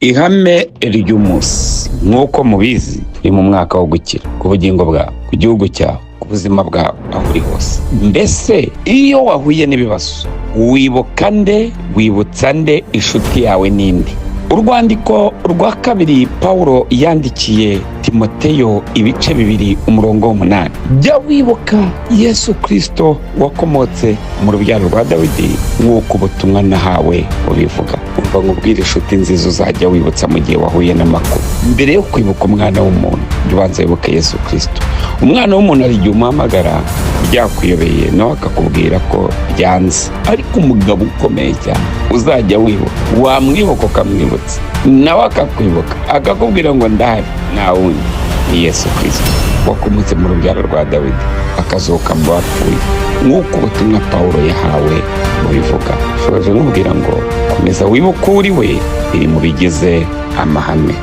Ihame ry'umunsi, nk'uko mubizi, turi mu mwaka wo gukira ku bugingo bwawe, ku gihugu cyawe, ku buzima bwawe, aho uri hose. Mbese iyo wahuye n'ibibazo wibuka nde? Wibutsa nde? Inshuti yawe n'indi? Urwandiko rwa kabiri Pawulo yandikiye Timoteyo, ibice 2, umurongo w'8: "Jya wibuka Yesu Kirisito wakomotse mu rubyaro rwa Dawidi, nk'uko ubutumwa nahawe bubivuga." Umva nkubwire, inshuti nziza uzajya wibutsa mu gihe wahuye n'amakuba, mbere yo kwibuka umwana w'umuntu, jya ubanza wibuke Yesu Kirisito. Umwana w'umuntu hari igihe umuhamagara byakuyobeye, nawe akakubwira ko byanze. Ariko umugabo ukomeye cyane uzajya wibuka, wamwibuka ukamwibutsa, nawe akakwibuka, akakubwira ngo ndahari, nta wundi, ni Yesu Kirisito wakomotse mu rubyaro rwa Dawidi, akazuka mu bapfuye, nk'uko ubutumwa Pawulo yahawe bubivuga. Shoje nkubwira ngo komeza wibuke uri we, biri mu bigize amahame.